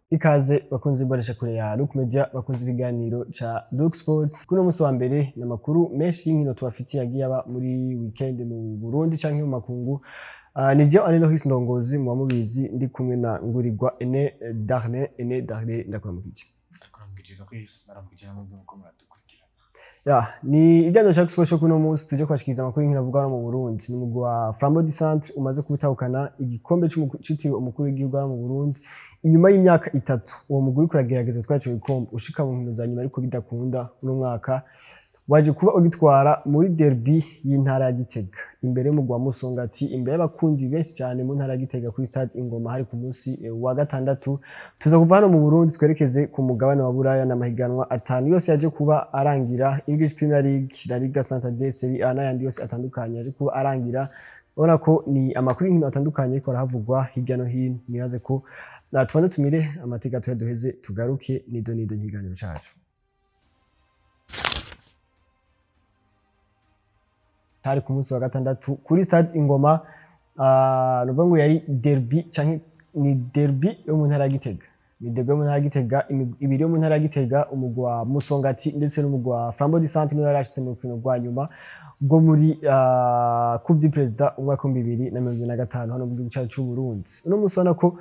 Ikaze bakunze imbonesha kure ya Look Media, bakunze ibiganiro ca Look Sports. Kuno musi wa mbere ni amakuru menshi y'inkino tubafitiye yagiye aba muri weekend mu Burundi canke mu makungu. Nivyo Alain Loris Ndongozi muba mubizi, ndi kumwe na Ngurirwa Ene Darne. Ene Darne, ndakuramukije. Ndakuramukije Loris, naramukije namwe muko muradukurikirana. Ya, ni ikiganiro ca Expo cyo kuno munsi tuje kwashikiriza amakuru y'inkino avugwa hano mu Burundi. Ni umugwi wa Flambeau du Centre umaze kubitahukana igikombe citiriwe umukuru w'igihugu hano mu Burundi. Inyuma y'imyaka 3 uwo mugwi uriko uragerageza gutwara ico gikombe, ushika mu nkino za nyuma ariko bidakunda. Uno mwaka waje kuba ugitwara muri derby y'intara ya Gitega, imbere y'umugwi wa Musongati, imbere y'abakunzi benshi cyane mu ntara ya Gitega kuri stade Ingoma, hari ku munsi wa gatandatu. Tuza kuva hano mu Burundi twerekeze ku mugabane wa Buraya n'amahiganwa 5 yose yaje kuba arangira: English Premier League, La Liga Santander, Serie A n'ayandi yose atandukanye yaje kuba arangira. Urabona ko ni amakuru y'inkino atandukanye ariko arahavugwa hirya no hino. Nibaze ko na tubanze tumire amateka tuya duheze tugaruke nido nido n'ikiganiro cacu. Hari ku munsi wa gatandatu kuri stade Ingoma, nuvuga ngo yari derby canke ni derby yo mu ntara ya Gitega. Ni derby yo mu ntara ya Gitega, imigwi ibiri yo mu ntara ya Gitega, umugwi wa Musongati ndetse n'umugwi wa Flambeau du Centre, niwe yarashitse mu rukino rwa nyuma rwo muri Coupe du Président umwaka w'ibihumbi bibiri na mirongo ibiri na gatanu hano mu gihugu cacu c'u Burundi. Uno munsi ubona ko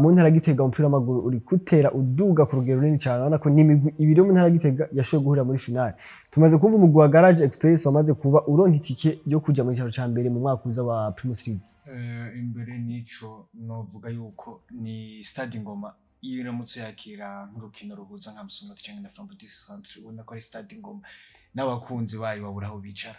mu ntara ya Gitega umupira w'amaguru uri gutera uduga ku rugero runini cyane. Urabona ko ni imigwi ibiri yo mu ntara ya Gitega yashoboye guhurira muri finale. Tumaze kumva umugwi wa Garage Express wamaze kuba uronka itike yo kuja mu gicaro ca mbere mu mwaka uza wa Primus League. Imbere n'ico novuga yuko ni stade Ingoma iyo iramutse yakira nk'urukino ruhuza nka Musongati canke na Flambeau du Centre, ubona ko ari stade Ingoma n'abakunzi bayo babura aho bicara.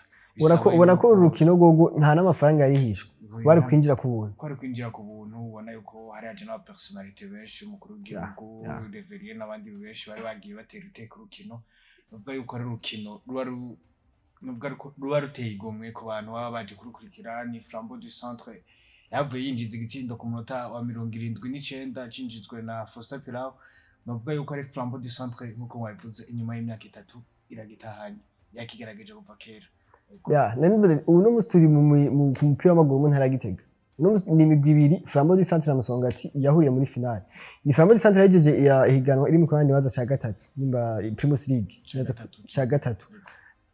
Ubona ko uru rukino rwogo nta n'amafaranga yarihishwe, bari kwinjira ku buntu. Ko ari kwinjira ku buntu, ubona yuko hari haje n'aba personnalité benshi, umukuru w'igihugu Reverien n'abandi benshi bari bagiye batera iteka urukino. Nuvuga yuko ari urukino ruba ruba ruteye igomwe ku bantu baba baje kurukurikira. Ni Flambeau du Centre yavuye yinjiza igitsindo ku munota wa 79 cinjizwe na Faustin Pilau. Navuga yuko ari Flambeau du Centre, nk'uko wabivuze, inyuma y'imyaka 3 iragitahanye, yakigerageje kuva kera. Ya, nari ubu no munsi turi ku mupira w'amaguru mu ntara ya Gitega. Uno munsi ni imigwi ibiri, Flambeau du Centre na Musongati, yahuriye muri finale. Ni Flambeau du Centre yahejeje ihiganwa iri mu kibanza nibaza ca gatatu, nimba Primus League ca gatatu.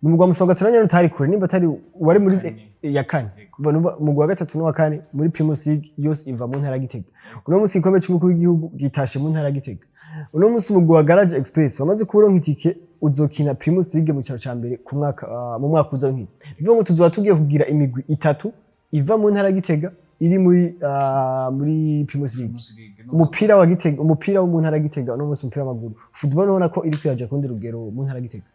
Ni umugwi wa Musongati nawo nyene utari kure, nimba atari wari muri ya kane. Umugwi wa gatatu n'uwa kane muri Primus League yose iva mu ntara ya Gitega. Uno munsi igikombe c'umukuru w'igihugu gitashe mu ntara ya Gitega. Uno munsi umugwi wa Garage Express wamaze kuronka itike, uzokina Primus League mu cyaro ca mbere ku mwaka mu mwaka uza w'inkino. Bivuga ngo tuzoba tugiye kugira imigwi 3 iva mu ntara ya Gitega iri muri Primus League. Umupira wa Gitega, umupira wo mu ntara ya Gitega uno munsi, umupira w'amaguru, football, ubona ko iri kwiraja kundi rugero mu ntara ya Gitega.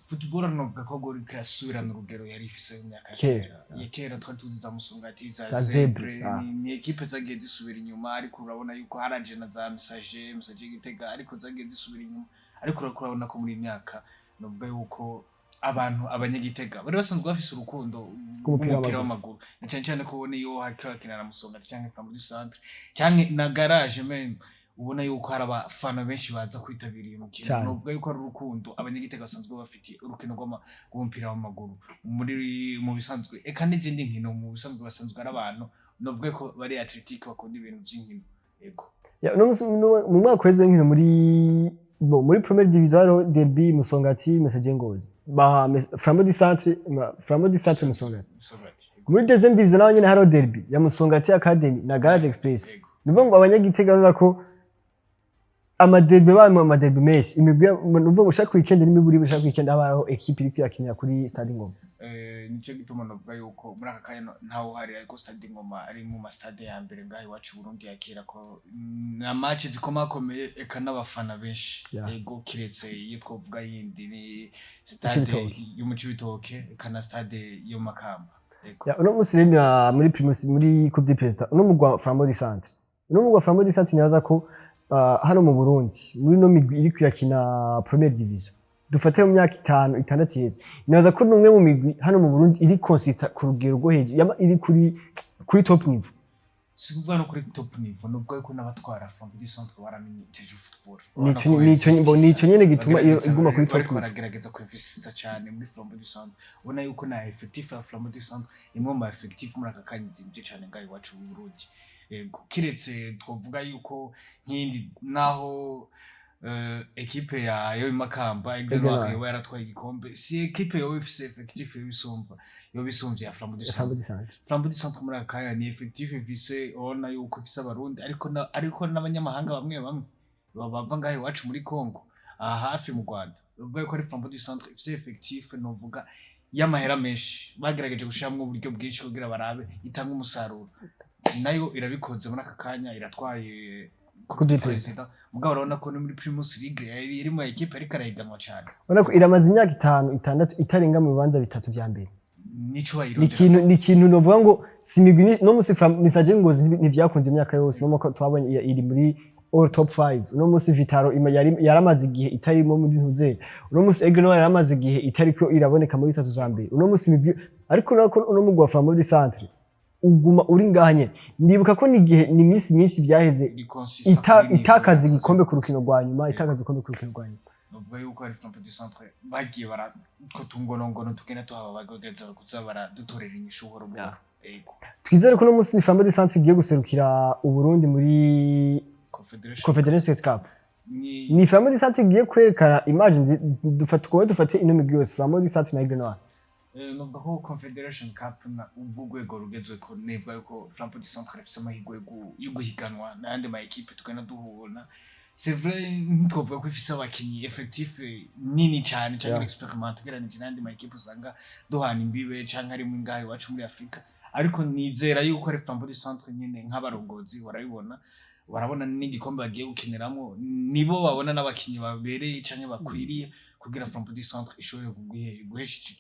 Football novuga ko gori kirasubirana urugero yari ifise mu myaka kera. Ya kera twari tuzi za Musongati, za Zebre, ni equipe zagiye zisubira inyuma, ariko urabona yuko haraje na za Messager Gitega, ariko zagiye zisubira inyuma. Ariko urabona ko muri imyaka novuga yuko abantu abanyagitega bari basanzwe bafise urukundo rw'umupira w'amaguru, na cyane cyane ko ubona iyo hakina na Musongati canke Flambeau du Centre canke na Garage même, ubona yuko hari abafana benshi baza kwitabira uyu mukino. Novuga yuko ari urukundo abanyagitega basanzwe bafitiye urukino rw'umupira w'amaguru muri mu bisanzwe, eka n'izindi nkino mu bisanzwe. Basanzwe ari abantu novuga ko bari athlétique, bakunda ibintu vy'inkino. Yego. Mu mwaka uheze w'inkino muri Première Division hariho derby Musongati Messager Ngozi, ba Flambeau du Centre Musongati. Muri deuxième division naho nyene hariho derby ya Musongati Academy na Garage Express. Nuvuga ngo abanyagitega urabona ko amaderbi babaye amaderbi menshi, imigwi nuvuga ngo chaque weekend n'imiburi chaque weekend haba hariho équipe iriko irakinira kuri stade Ingoma. Nico gituma navuga yuko muri aka kanya ntawe uhari, ariko stade Ingoma ari mu ma stade ya mbere ngaho iwacu i Burundi yakira ko na match zikomakomeye, eka n'abafana benshi. Yego, kiretse iyo twovuga yindi ni stade yo mu Cibitoke, eka na stade yo Makamba. Uno munsi rero muri Primus, muri Coupe du Président, uno mugwa wa Flambeau du Centre, uno mugwa wa Flambeau du Centre nibaza ko hano mu Burundi muri no migwi iri kuyakina Première Division, dufate mu myaka 5 6 iheze, nibaza ko numwe mu migwi hano mu Burundi iri consistent ku rugero rwo hejuru, yama iri kuri top niveau. Si kuvuga no kuri top niveau, nuvuga yuko n'abatwara Flambeau du Centre baramenyereje football. Nico nyene gituma iyo iguma kuri top bariko niveau. Baragerageza kwinvestisa cyane muri Flambeau du Centre. Ubona yuko na effectif ya Flambeau du Centre imwe mu ma effectif muri aka kanya izimvye cyane ngaho iwacu mu Burundi. Yego, kiretse twovuga yuko nk'indi naho ekipe ya yo Makamba, Aigle Aigle Noir, Noir. yoba yaratwaye igikombe, si ekipe yoba ifise effectif yoba isumvye ya Flambeau du Flambeau Centre. du Centre. Flambeau du Centre muri aka kanya ni effectif ifise, ubona yuko ifise Abarundi, ariko ariko n'abanyamahanga bamwe bamwe bava ngaho iwacu muri Congo, aha hafi mu Rwanda. Bavuga yuko ari Flambeau du Centre ifise effectif novuga y'amahera menshi, bagerageje gushiramwo uburyo bwinshi kugira barabe itanga umusaruro, nayo irabikoze. Muri aka kanya iratwaye Coupe du Président, mugabo urabona ko no muri Primus League yari iri mu ekipe ariko arahiganwa cane. Urabona ko iramaze imyaka 5, 6 itarenga mu bibanza bitatu vya mbere. Nico Ni ikintu, ni ikintu novuga ngo si imigwi no musi Messager Ngozi ntivyakunze imyaka yose, no muko twabonye iri muri all top 5. Uno musi Vital'O yaramaze igihe itarimo muri ntuze, uno musi Aigle Noir yaramaze igihe itariko iraboneka muri bitatu za mbere. Uno musi imigwi, ariko urabona ko uno mugwi wa Flambeau du Centre uguma uri ngaha nyene. Ndibuka ko nigihe ni iminsi myinshi byaheze Ni consistent kuri niveau. Itakaza igikombe ku rukino rwa nyuma, itakaza igikombe ku rukino rwa nyuma. Novuga yuko ari Flambeau du Centre bagiye bara ko tungonongono tugenda tuhaba, bagerageza kuza baradutorera inyishu buhoro buhoro. Yego. Twizere ko uno musi Flambeau du Centre igiye guserukira Uburundi muri Confederation. Confederation Cup. Ni Ni Flambeau du Centre igiye kwerekana image dufate kuba dufate ino migwi yose, Flambeau du Centre na Aigle Noir. Novuga ko Confederation Cup na ubwo rwego rugezweko, nivuga yuko Flambeau du Centre ifise amahirwe yo guhiganwa n'ayandi ma ekipe tugenda duhura. C'est vrai, ntitwovuga ko ifise abakinyi effectif nini cyane canke expérimenté ugereranije n'ayandi ma ekipe usanga duhana imbibe canke harimo ingahe iwacu muri Afrika, ariko nizera yuko ari Flambeau du Centre nyene nk'abarongozi barabibona, barabona n'igikombe bagiye gukiniramo, nibo babona n'abakinyi babereye canke bakwiriye kugira Flambeau du Centre ishobore guhesha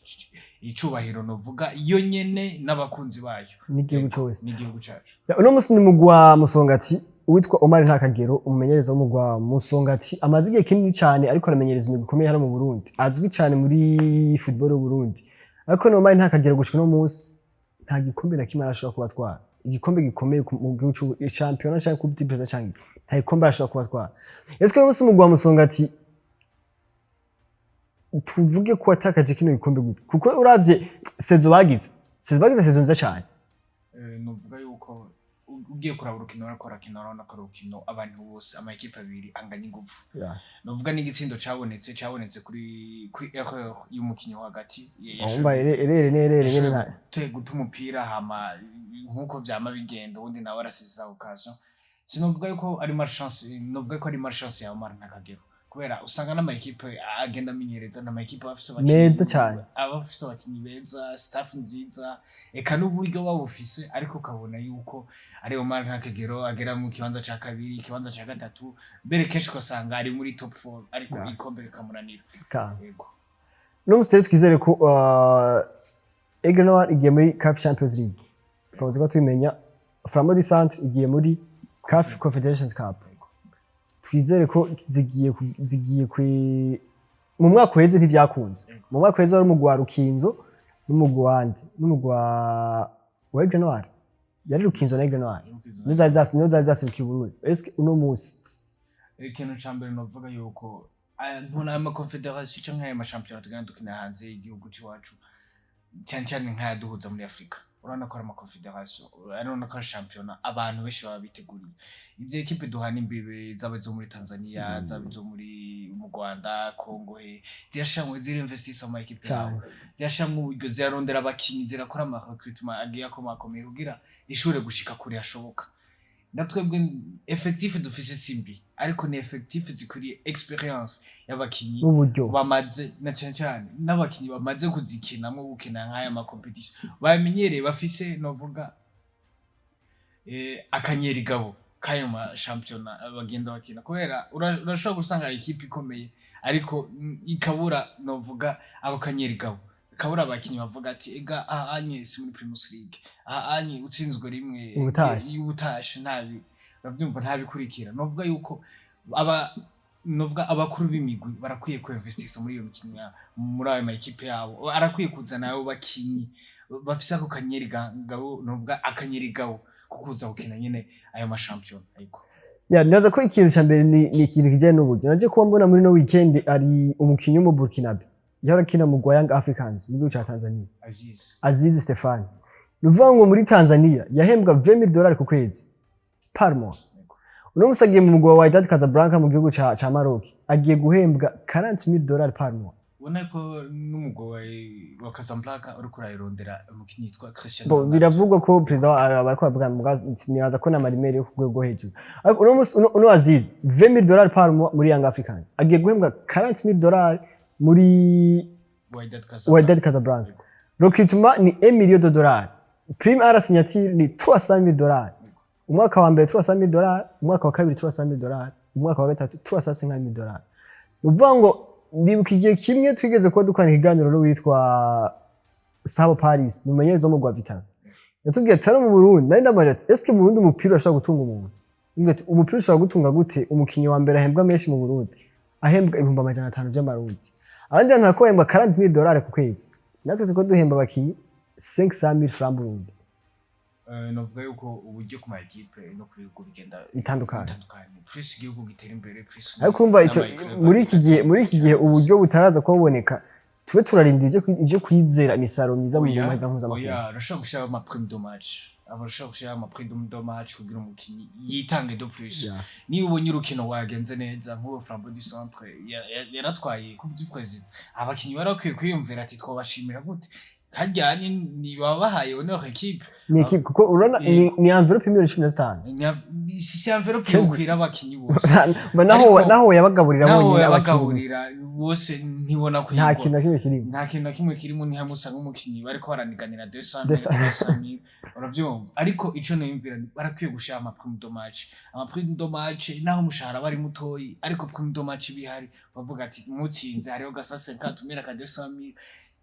icubahiro novuga yo nyene n'abakunzi bayo n'igihugu cose. N'igihugu cacu. Ya, uno musi ni mugwi wa Musongati. Uwitwa Omar Ntakagero, umumenyereza w'umugwi wa Musongati, amaze igihe kinini cyane ariko aramenyereza imigwi ikomeye hano mu Burundi, azwi cyane muri football y'u Burundi, ariko ni Omar Ntakagero gushika uno musi nta gikombe na kimwe arashobora kuba atwara, igikombe gikomeye mu gihugu championnat canke coupe du président, canke nta gikombe arashobora kuba atwara. Ese uno musi umugwi wa Musongati tuvuge ko watakaje kino gikombe gute? Kuko uravye saison bagize, saison nziza cyane. Novuga yuko ugiye kuraba urukino bariko barakina, urabona ko ari urukino abantu bose, ama ekipe abiri anganya inguvu. Novuga n'igitsindo cabonetse kuri erreur y'umukinyi wo hagati. Umva, erere nerere nyene nta Guta umupira, hama nkuko vyama bigenda, ubundi nawe arasiza occasion. Sinovuga yuko ari malchance, novuga ko ari malchance ya Omar Ntakagero, kubera usanga n'ama ekipe agenda amenyereza n'ama ekipe aba afise abakinyi Meza cane. aba afise abakinyi beza, staff nziza, eka n'uburyo babufise, ariko ukabona yuko ari Omar Ntakagero agera mu kibanza ca kabiri, ikibanza ca gatatu, mbere kenshi ugasanga ari muri top 4, ariko igikombe kikamunanira. Yego. Uno musi rero twizere ko Aigle Noir igiye muri CAF Champions League, twamaze kuba tubimenya. Flambeau du Centre igiye muri CAF Confederations Cup. Twizere ko zigiye mu mwaka uheze ntivyakunze. Mu mwaka uheze wari umugwi wa Rukinzo n'umugwi wandi n'umugwi wa Aigle Noir, yari Rukinzo na Aigle Noir, nizo zari zaserukiye Uburundi. Eske uno musi Ikintu ca mbere novuga yuko ntuna aya ma confédération canke aya mashampiyona tugenda dukina hanze y'igihugu c'iwacu, cyane cyane nk'ayaduhuza muri Afurika, urabona ko ari ama confédération, urabona ko ari shampiyona abantu benshi baba biteguriye. Izi ekipe duhana imbibe, zaba izo muri Tanzania, zaba izo muri mu Rwanda, Congo, he zirashamwe, zirinvestisa mu ma ekipe yabo, zirashamwe uburyo, zirarondera abakinyi, zirakora ama recrutement agiye akomakomeye kugira zishobore gushika kure hashoboka. Na twebwe effectif dufise si mbi, ariko ni effectif zikwiriye expérience y'abakinyi n'uburyo bamaze, na cyane cyane n'abakinyi bamaze kuzikinamwo, gukina nk'aya ma compétition bamenyereye, bafise novuga akanyerigabo k'ayo ma shampiyona bagenda bakina, kubera urashobora gusanga ikipe ikomeye, ariko ikabura novuga ako kanyerigabo, ikabura abakinyi bavuga ati: "Ega aha anye si muri Primus League, aha anye utsinzwe rimwe Ubutashe. Ubutashe ntabi urabyumva, ntabikurikira." Novuga yuko aba novuga abakuru b'imigwi barakwiye kuinvestisa muri iyo mikino muri ayo ma ekipe yabo, arakwiye kuzana abo bakinyi bafise ako kanyeri gabo, novuga akanyeri gabo ko kuza gukina nyene ayo mashampiyona, ariko Ya, nibaza ko ikintu ca mbere ni ikintu kijanye n'uburyo. Naje kuba mbona muri no weekend ari umukinyi wo mu Burkinabe yahora akina mu gwa Young Africans mu gihugu ca Tanzania. Aziz. Aziz Stefan. Ni ukuvuga ngo muri Tanzania yahembwa 20,000 dollars ku kwezi. par mois. Uno musi agiye mu mugwi wa Wydad Casablanca mu gihugu ca Maroc, agiye guhembwa 40 000 dollars par mois. Ubona ko n'umugwi wa Casablanca uriko urayirondera umukinyi yitwa Cristiano Bo, Ronaldo. Biravugwa ko perezida bariko baravuga muga nibaza ko na marimere yo ku rwego rwo hejuru, ariko uno musi uno Aziz 20 000 dollars par mois muri Young Africans, agiye guhembwa 40 000 dollars muri Wydad Casablanca. Wydad Casablanca. Recrutement ni 1 million de dollars, prime à la signature ni 300 000 dollars. Umwaka wa mbere 300 000 dollars, umwaka wa kabiri 300 000 dollars, umwaka wa gatatu 350 000 dollars. Ni ukuvuga ngo ndibuka igihe kimwe twigeze kuba dukorana ikiganiro n'uwitwa Sabo Paris, ni umumenyereza wo mu rwa Vital'O, yatubwiye ati hano mu Burundi, nari ndamaje ati: "Eske mu Burundi umupira urashobora gutunga umuntu?" Yambwiye ati: "Umupira ushobora gutunga gute? Umukinyi wa mbere ahembwa menshi mu Burundi ahembwa 500,000 vy'amarundi, abandi bantu bariko bahembwa 40 000 dollars ku kwezi, natwe turiko duhemba abakinyi 500 000 francs Burundi." Novuga yuko uburyo ku ma équipe no ku bihugu bigenda bitandukanye. Bitandukanye. Plus igihugu gitera imbere, plus Ariko urumva ico n'ama équipe muri iki gihe uburyo butaraza kuba buboneka, tube turarinda ivyo kwizera imisaruro myiza mu Oya, mahiganwa mpuzamakungu. Oya, urashobora gushiraho ama prime de match, urashobora gushiraho ama prime de match kugira umukinyi yitange de plus. Niba ubonye urukino wagenze neza, nk'uwo Flambeau du Centre yaratwaye Coupe du Président, abakinyi bari bakwiye kwiyumvira ati: "Twabashimira gute?" Harya ni baba bahaye honneur équipe. Ni équipe, kuko urabona ni enveloppe 15 miliyoni. Si enveloppe yokwira abakinyi bose. Ba naho Ariko- naho yabagaburira naho bonyine abakinyi gusa. Yabagaburira bose, ntibona Nta kwigwa. kintu na kimwe kirimo. Nta kintu na kimwe kirimo. Ni hamwe usanga umukinyi bariko baraniganira 200 200. 300, uravyumva? Ariko ico niyumvira ni barakwiye gushira ama prime de match, ama prime de match, naho umushahara bari mutoyi, ariko prime de match bihari, bavuga ati mutsinze hariho gasa 50 mille, ka 200 mille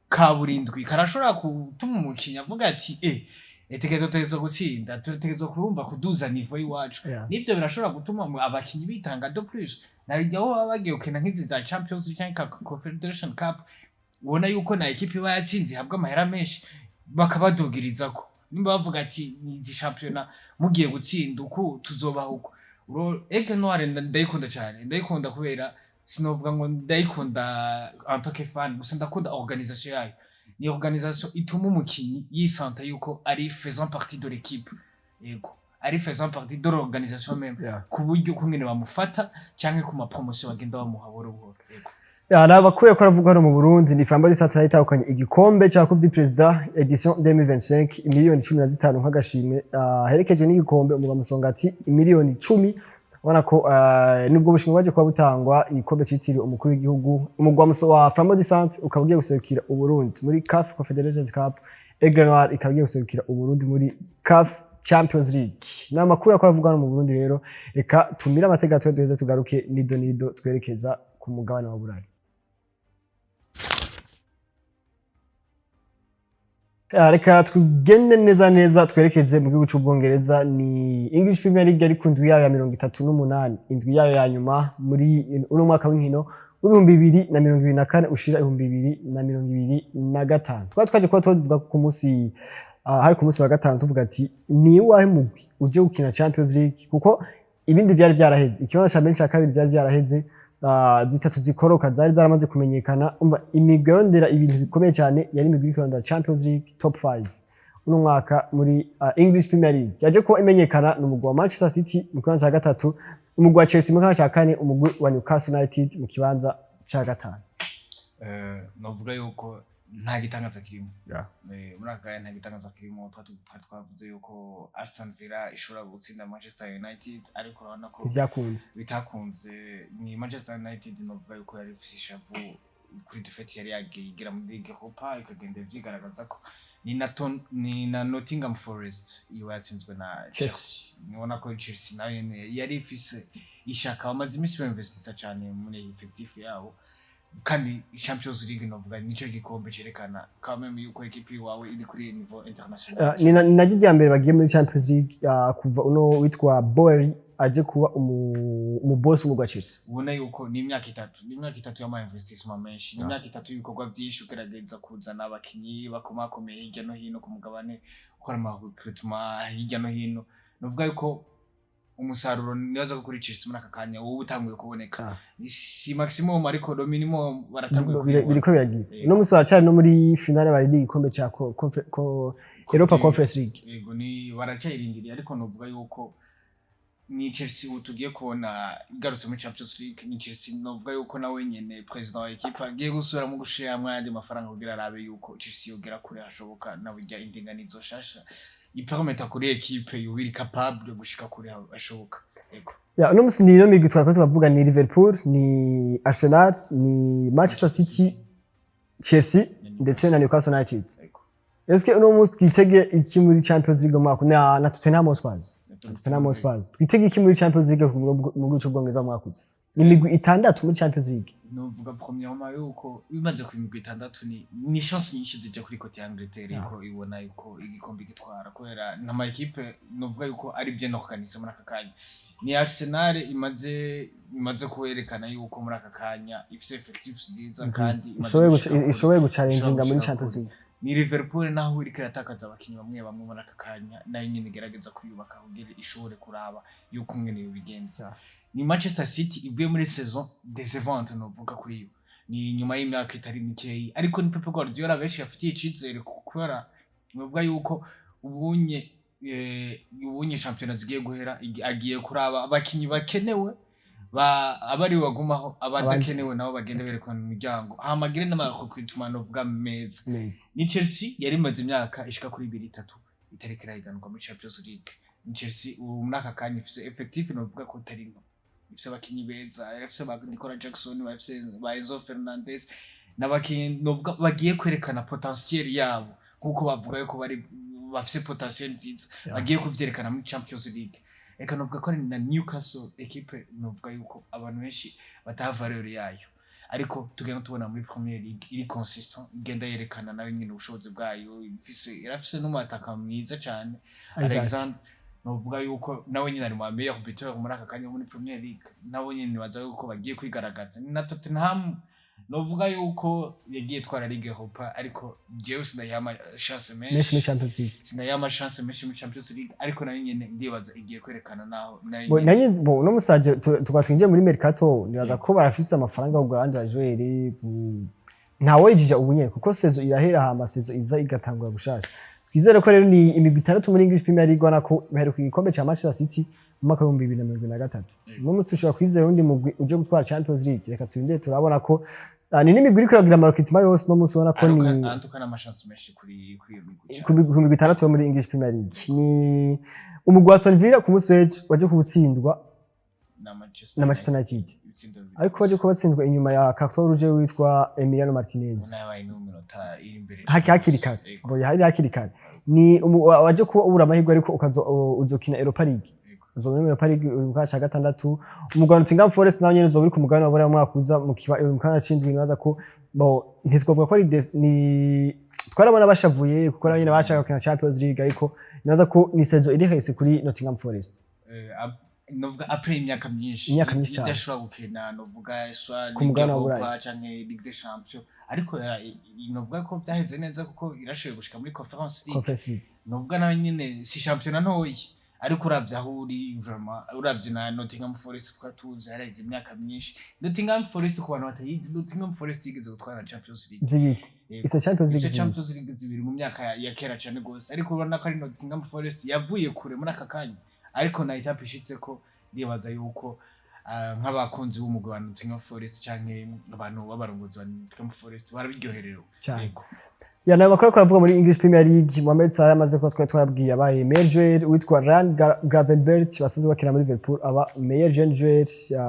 ka burindwi karashobora gutuma umukinyi avuga ati: "Eh, tutegerezwa gutsinda, tutegerezwa kurumva kuduza niveau y'iwacu." Nivyo birashobora gutuma abakinyi bitanga de plus. Narirya aho baba bagiye gukina nk'izi za Champions League canke Confederation Cup, ubona yuko na équipe iba yatsinze ihabwa amahera menshi, bakabadugirizako. Nimba bavuga ati ni izi shampiyona mugiye gutsinda uku tuzobaha uku. Aigle Noir ndayikunda cyane, ndayikunda kubera sinovuga ngo ndayikunda en tant que fan gusa, ndakunda organisation yayo. Ni organisation ituma umukinyi yisanta yuko ari faisant partie de l'équipe, yego, ari faisant partie de l'organisation même, ku buryo kungene bamufata canke ku ma promotion bagenda bamuha buhoro buhoro, yego. Ya, nabakuye ko aravuga hano mu Burundi ni Flambeau du Centre yitahukanye igikombe cya Coupe du Président édition 2025, 15 miliyoni nk'agashimwe, aherekejwe n'igikombe. Umugwa Musongati 10 miliyoni. Ubona ko nubwo bushimwe bwaje kuba butangwa, igikombe citiriwe umukuru w'igihugu, umugwa wa Flambeau du Centre ukaba ugiye guserukira Uburundi muri CAF Confederations Cup, Aigle Noir ikaba igiye guserukira Uburundi muri CAF Champions League. Ni amakuru yakora avuga hano mu Burundi. Rero reka tumire amateka duheze tugaruke nido nido twerekeza ku mugabane wa Burayi. Reka tugende neza neza twerekeze mu gihugu c'Ubwongereza. Ni English Premier League, ariko indwi yayo ya 38, indwi yayo ya nyuma muri uno mwaka w'inkino w'2024 ushira 2025. Twari twaje kuba tuvuga ku munsi, hari ku munsi wa gatanu, tuvuga ati ni uwahe mugwi uje gukina Champions League, kuko ibindi vyari vyaraheze, ikibanza ca mbere, ca kabiri vyari vyaraheze, zitatu zikoroka zari zaramaze kumenyekana. Umva, imigwi yarondera ibintu bikomeye cyane yari imigwi iriko irondera Champions League top 5 uno mwaka muri English Premier League. Yaje kuba imenyekana ni umugwi wa Manchester City mu kibanza ca gatatu, umugwi wa Chelsea mu kibanza ca kane, umugwi wa Newcastle United mu kibanza ca gatanu. Novuga yuko nta gitangaza kirimo. Muri aka kanya nta gitangaza kirimo. Twari twavuze yuko Aston Villa ishobora gutsinda Manchester United, ariko urabona ko ntibyakunze. Bitakunze. Ni Manchester United novuga yuko yari ifise ishavu kuri défaite yari yagiye igera muri Ligue Europa, ikagenda ivyigaragaza ko ni na Nottingham Forest iyo yatsinzwe na Chelsea. Chelsea. Nibona ko Chelsea nayo nyene yari ifise ishaka, bamaze iminsi bainvestisa cane muri effectif yabo, kandi Champions League novuga nico gikombe cerekana quand même yuko équipe iwawe iri kuri niveau international. Ni naryo rya mbere bagiye muri Champions League, kuva uno witwa Boehly aje kuba umubosi w'umugwi wa Chelsea. Ubona yuko ni imyaka 3 y'ama investissement menshi, ni imyaka 3 y'ibikorwa byinshi, ugerageza kuzana abakinyi bakomakomeye hirya no hino ku mugabane, ukora ama recrutement hirya no hino. Nuvuga yuko umusaruro nibaza ko kuri Chelsea muri aka kanya wowe utanguye kuboneka. Si maximum, ariko le minimum baratanguye kuyibona. Biriko biragira. Yego. Uno munsi baracari no muri finale, bari igikombe ca Europa Conference League. Yego, ni baracyayirindiriye, ariko novuga yuko Ni Chelsea ubu tugiye kubona igarutse muri Champions League. Ni Chelsea novuga yuko nawe nyene president wa equipe agiye gusubiramo gushiramwo ayandi mafaranga kugira arabe yuko Chelsea yogera kure hashoboka, na burya indinganizo shasha ipermeta kuri equipe yoba iri capable gushika kure hashoboka. Yego. Ya, uno musi ni ino migwi twariko turavuga: ni Liverpool, ni Arsenal, ni Manchester City, Chelsea ndetse na Newcastle United. Yego. Eske uno musi twitege iki muri Champions League mu mwaka na Tottenham Hotspur? Tottenham Hotspur. Twitege iki muri Champions League mu gihugu c'Ubwongereza mu mwaka uza? Ni imigwi itandatu muri Champions League. Novuga premièrement yuko bimaze ku migwi itandatu ni chance nyinshi zija kuri côté ya Angleterre, yuko ibona yuko igikombe gitwara, kubera n'ama équipe novuga yuko ari bien organisé muri aka kanya. Ni Arsenal imaze kwerekana yuko muri aka kanya ifise effectif nziza kandi imaze ishoboye gushika kure. Ishoboye guchallenginga muri gushika Champions kure. League. Ni Liverpool, naho iriko iratakaza abakinyi bamwe bamwe muri aka kanya, nayo nyene igerageza kwiyubaka kugira ishobore kuraba yuko umwene yobigenza. Ni Manchester City ivuye muri saison décevante, novuga kuri yo ni nyuma y'imyaka itari mikeyi, ariko ni Pep Guardiola benshi yafitiye icizere, kubera novuga yuko ubunye shampiyona zigiye guhera, agiye kuraba abakinyi bakenewe ba abari bagumaho, abadakenewe nabo bagende berekana imiryango, hama agire n'amarecrutement novuga meza. Neza. Ni Chelsea yari imaze imyaka ishika kuri ibiri, itatu itariko irahiganirwa muri Champions League. Ni Chelsea ubu muri aka kanya ifise effectif novuga ko itari nto, ifise abakinyi beza, ifise ba Nicolas Jackson, ifise ba Enzo Fernandez, n'abakinyi novuga bagiye kwerekana potentiel yabo, nkuko bavuga yuko bari bafise potentiel nziza, bagiye kuvyerekana muri Champions League. Reka novuga ko ari na Newcastle, equipe novuga yuko abantu benshi bataha valeur yayo, ariko tugenda tubona muri Premier League iri consistent, igenda yerekana nayo nyine ubushobozi bwayo. Irafise n'umwataka mwiza cyane, Isaac. Alexander, novuga yuko nawe nyine ari mu meilleur buteur muri aka kanya muri Premier League. Nabo nyine nibaza yuko bagiye kwigaragaza. Ni na Tottenham, novuga yuko yagiye twara Ligue Europa, ariko jewe sinayiha ama chance menshi muri menshi. Champions League. Sinayiha ama chance menshi muri Champions League, ariko nayo nyene ndibaza igiye kwerekana naho nayo Bo, nyene. Nanye bo no musaje tukaba twinjiye muri mercato, nibaza ko barafise amafaranga yo kugura abandi bajoueur. Ntawe yijija ubu nyene, kuko saison irahera, hama saison iza igatangura gushasha. Twizere ko rero ni imigwi itandatu muri English Premier League, ubona ko baheruka igikombe ca Manchester City mu mwaka w'2023. Uno munsi dushobora kwizera uwundi mugwi uje gutwara Champions League? Reka turindire. Turabona ko ni n'imigwi iriko iragira amarecrutement yose uno munsi, ubona ko ni Antuka n'amachance menshi kuri iyo migwi cyane. Ku migwi itandatu yo muri English Premier League, ni umugwi wa Aston Villa ku munsi w'ejo waje kuwutsindwa na Manchester na Manchester United. Ibitsindo bibiri. Ariko baje kuba batsinzwe inyuma ya carton rouge witwa Emiliano Martinez. Ubona yabaye n'iminota iri imbere. Hakiri kare. Yego. Bo hari hakiri kare, ni waje kuba ubura amahirwe, ariko ukazo uzokina Europa League. Uzoba muri Europa League mu kwa cya gatandatu. Umugwi wa Nottingham Forest nawe nyene uzoba uri ku mugabane wa Buraya mu mwaka uza mu kanya c'indwi. Nibaza ko bo ntitwavuga ko ari ni twarabona bashavuye, kuko nabo nyene bashaka gukina Champions League, ariko nibaza ko ni saison iri hese kuri Nottingham Forest. Novuga après imyaka myinshi Imyaka myinshi cyane. idashobora gukina, novuga soit Ku Ligue mugabane wa Europa Buraya. canke Ligue des Champions, ariko novuga ko byaheze neza kuko irashoboye gushika muri Conference League. Conference League. Novuga nayo nyene si championnat ntoyi, ariko uravye aho uri vraiment, uravye na Nottingham Forest twari tuzi haraheze imyaka myinshi. Nottingham Forest, ku bantu batayizi, Nottingham Forest yigeze gutwara na Champions League Zibiri. Yego. Isa Champions League Ifise zibiri. Champions League zibiri mu myaka ya kera cyane gose, ariko urabona ko ari Nottingham Forest yavuye kure muri aka kanya, ariko na étape ishitse ko ndibaza yuko nk'abakunzi b'umugwi wa Nottingham Forest canke abantu b'abarongozi ba Nottingham Forest barabiryoherewe. Cyane. Yego. Ya, nayo makuru aravuga muri English Premier League, Mohamed Salah amaze kuba twari twabwiye abaye meilleur joueur, witwa Ryan Gravenberch basanzwe bakina muri Liverpool aba meilleur jeune joueur,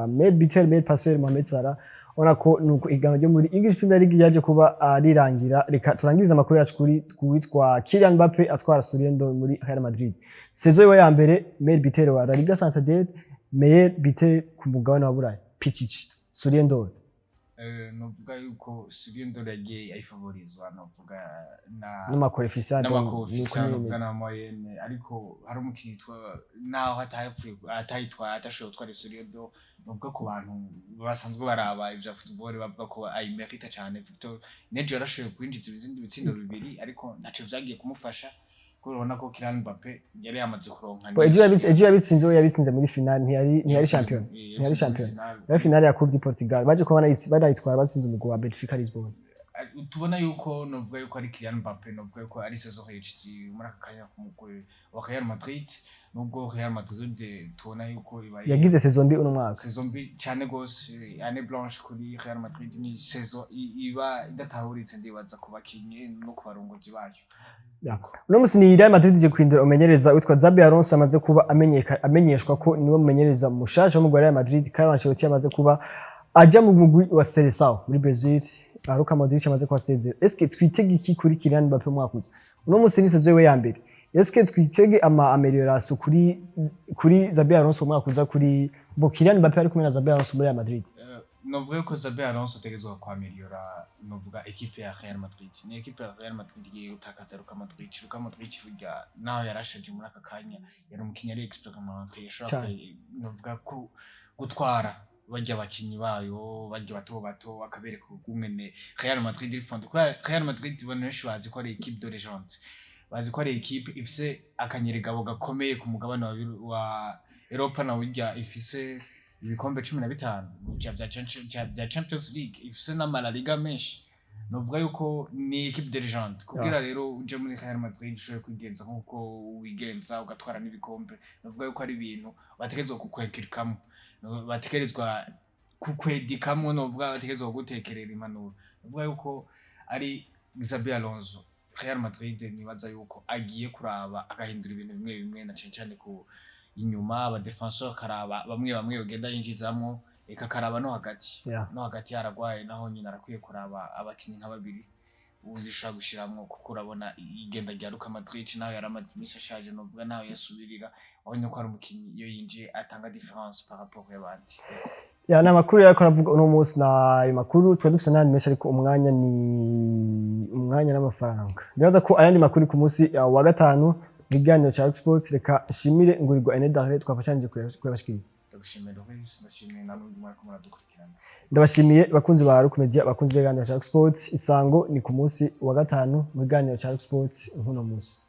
meilleur buteur, meilleur passeur Mohamed Salah. Ubona ko nuko ihiganwa ryo muri English Premier League ryaje kuba rirangira. Reka turangirize amakuru yacu kuri witwa Kylian Mbappe atwara Soulier d'Or muri Real Madrid, saison yiwe ya mbere, meilleur buteur wa La Liga Santander, meilleur buteur ku mugabane wa Burayi, Pichichi, Soulier d'Or. Novuga yuko Soulier d'Or yagiye ayifavorizwa, novuga na N'amacoefficient. N'amacoefficient, novuga na moyenne, ariko hari umukinnyi yitwa, naho atayapfuye atayitwaye, atashoboye gutwara Soulier d'Or, novuga ku bantu basanzwe baraba ivya football bavuga ko ayimerita cyane, Victor Nejo yarashoboye kwinjiza ibindi bitsindo bibiri, ariko ntaco vyagiye kumufasha kubera ubona ko Kylian Mbappe yari yamaze kuronka. Ejo yabitsinze, we yabitsinze muri finale, ntiyari champion, ntiyari champion, yari finale ya Coupe du Portugal, baje kuba banayitwara batsinze umugwi wa Benfica Lisbon. Tubona yuko novuga yuko ari Kylian Mbappe, novuga yuko ari saison réussie muri aka kanya ku mugwi wa Real Madrid, nubwo Real Madrid tubona yuko ibaye Yagize saison mbi uno mwaka. Saison mbi cyane gose, année blanche kuri Real Madrid. Ni saison iba idatahuritse, ndibaza, ku bakinyi no ku barongozi bayo. Uno musi ni Real Madrid ije guhindura umenyereza witwa Xabi Alonso, amaze kuba amenyeshwa ko niwe mumenyereza mushasha w'umugwi wa Real Madrid. Carlo Ancelotti amaze kuba aja mu mugwi wa Seleção muri Brazil. Luka Modric amaze kuhasezera. Eske twitege iki kuri Kylian Mbappe umwaka uza? Uno musi ni saison yiwe ya mbere. Eske twitege ama amélioration kuri Xabi Alonso umwaka uza, kuri bo Kylian Mbappe ari kumwe na Xabi Alonso muri Real Madrid? Novuga yuko Xabi Alonso ategerezwa kwameliora, novuga, équipe ya Real Madrid. Ni équipe ya Real Madrid igiye gutakaza Luka Modric. Luka Modric burya naho yarashaje, muri aka kanya yari umukinyi ari expérimenté, yashobora novuga ko gutwara barya abakinyi bayo, barya bato bato, akabereka ukungene Real Madrid iri fondée, kubera Real Madrid abantu benshi bazi ko ari équipe de légende, bazi ko ari équipe ifise akanyerigabo gakomeye ku mugabane wa Europa, na burya ifise ibikombe 15 vya Champions League, ifise n'ama La Liga menshi. Novuga yuko ni équipe de légende. Kugira rero uje muri Real Madrid ushobore kwigenza nkuko wigenza, ugatwara n'ibikombe, novuga yuko ari ibintu bategerezwa kukwekirikamwo, bategerezwa kukwedikamwo, novuga bategerezwa kugutekerera impanuro. Novuga yuko ari Xabi Alonso, Real Madrid nibaza yuko agiye kuraba agahindura ibintu bimwe bimwe, na cane cane ku inyuma, aba défenseur, akaraba bamwe bamwe bagenda yinjizamwo, eka akaraba no hagati. No hagati haragwaye, naho nyine arakwiye kuraba abakinyi nka babiri ushobora gushiramwo, kuko urabona igenda rya Luka Modric, nawe yaramaze iminsi ashaje, novuga nawe yasubirira, wabonye ko ari umukinyi iyo yinjiye atanga différence par rapport y'abandi. Ya, ni amakuru yariko aravuga uno munsi, na ayo makuru tuba dufise n'ayandi menshi, ariko umwanya ni umwanya n'amafaranga. Nibaza ko ayandi makuru ku munsi wa gatanu mu kiganiro ca Rock Sports. Reka nshimire Ngurirwa Enedare twafashanije kuyabashikiriza. Ndagushimiye Loris, ndashimiye namwe mwariko muradukurikirana. Ndabashimiye bakunzi ba Rock Media, bakunzi b'ikiganiro ca Rock Sports. Isango ni ku munsi wa gatanu mu kiganiro ca Rock Sports nk'uno munsi.